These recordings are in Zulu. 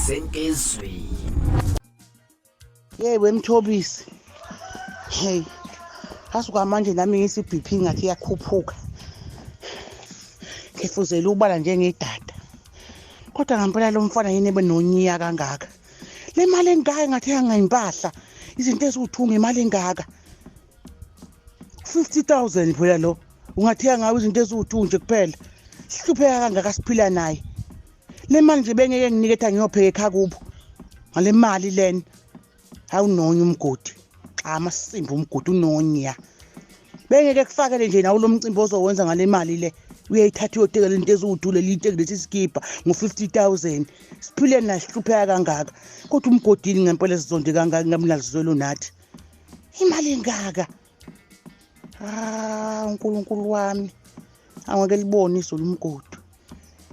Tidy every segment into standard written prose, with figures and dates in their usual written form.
Senkizweni. Yebo Mthobisi. Hey. Asuka manje nami ngisi BP ngathi iyakhuphuka. Ngifuzela ubala njengedada. Kodwa ngempela lo mfana yini ebenonyiya kangaka. Le mali engaka ngathenga ngayimpahla. Izinto eziwuthunga imali engaka. 50,000 phela lo. Ungathenga ngawo izinto eziwuthu nje kuphela. Sihlupheka kangaka siphila naye. Le mali nje bengeke nginiketha ngiyopheka ekhaya kubo. Ngale mali lena. Awunonya umgodi. Xa amasimba umgodi unonya. Bengeke kufakele nje nawo lo mcimbi ozowenza ngale mali le. Uyayithatha uyotekela into eziwudule liteki lesi sikibha ngo-50,000. Siphile naye sihlupheka kangaka. Kodwa umgodini ngempela sizonde kangaka ngabe nalizwelo nathi. Imali engaka. Ah, uNkulunkulu wami. Angeke libone izulu umgodi.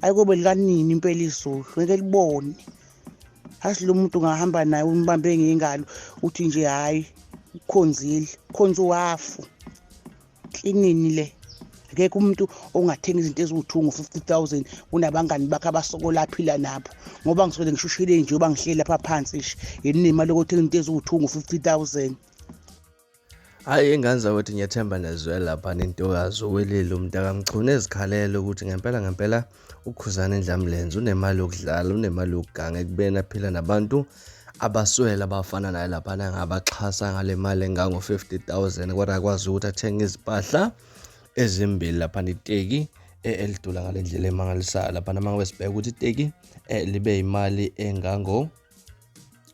Ayikobe likanini impela izulu, ngeke libone. Hasi lo muntu ungahamba naye umbambe ngengalo uthi nje hayi ukhonzile, ukhonza uhafu. Klinini le. Akekho umuntu ongathenga izinto eziwu-2 ngo-50,000 kunabangani bakhe abasokola aphila nabo. Ngoba ngisuke ngishushile nje uba ngihleli lapha phansi nje. Yena unemali yokuthenga into eziwu-2 ngo-50,000. Hhayi ingane zakwethu ngiyathemba niyazwela lapha nentokazi uWelile umntakamchunu ezikhalela ukuthi ngempela ngempela uKhuzani Ndlamlenze unemali yokudlala unemali yokuganga ekubeni aphila nabantu abaswele abafana naye laphana angabaxhasa ngale mali engango-50 000 kodwa akwazi ukuthi athenge izimpahla ezimbili laphana iteki elidula ngale ndlela emangalisayo laphana uma ngabe sibheka ukuthi iteki libe imali engango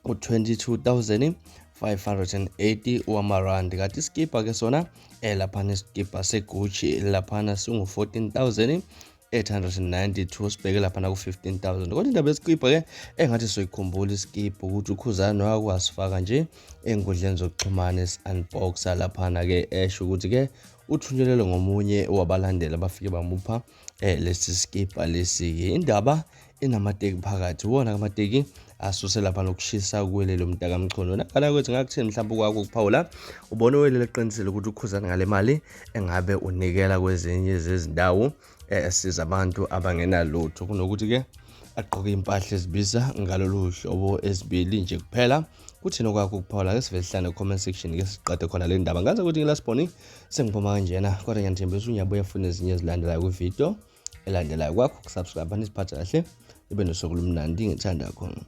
u-22,580 wamarandi kanti isikibha ke sona laphana isikibha segucci laphana singu-14,892 sibheke laphana ku-15,000 kodwa indaba yesikibha ke engathi soyikhumbula isikibha ukuthi ukhuzani wakwasifaka nje ey'nkundleni zokuxhumana esi-unboxa laphana ke esho ukuthi ke uthunyelelwe ngomunye wabalandeli abafike bamupha lesi sikibha lesi-ke indaba inamateki phakathi wona amateki asuse lapha nokushisa kwelele umntakamchunu naqala kwethu ngakuthini mhlawumbe kwakho ukuphawula ubona uwelele eqinisile ukuthi ukhuzana ngale mali engabe unikela kwezinye zezindawo esiza abantu abangenalutho kunokuthi-ke agqoke impahla ezibiza ngalolu hlobo ezibili nje kuphela kuthina okwakho ukuphawula ke sivele sihlane comment section ke siqede khona le ndaba ngaze ukuthi ngilasibhoni sengiphuma kanjena kodwa ngiyanithembisa unyabuya funa ezinye ezilandelayo kwividiyo elandelayo kwakho kusubscribe nisiphathe kahle ibe nosuku olumnandi ngithanda khona.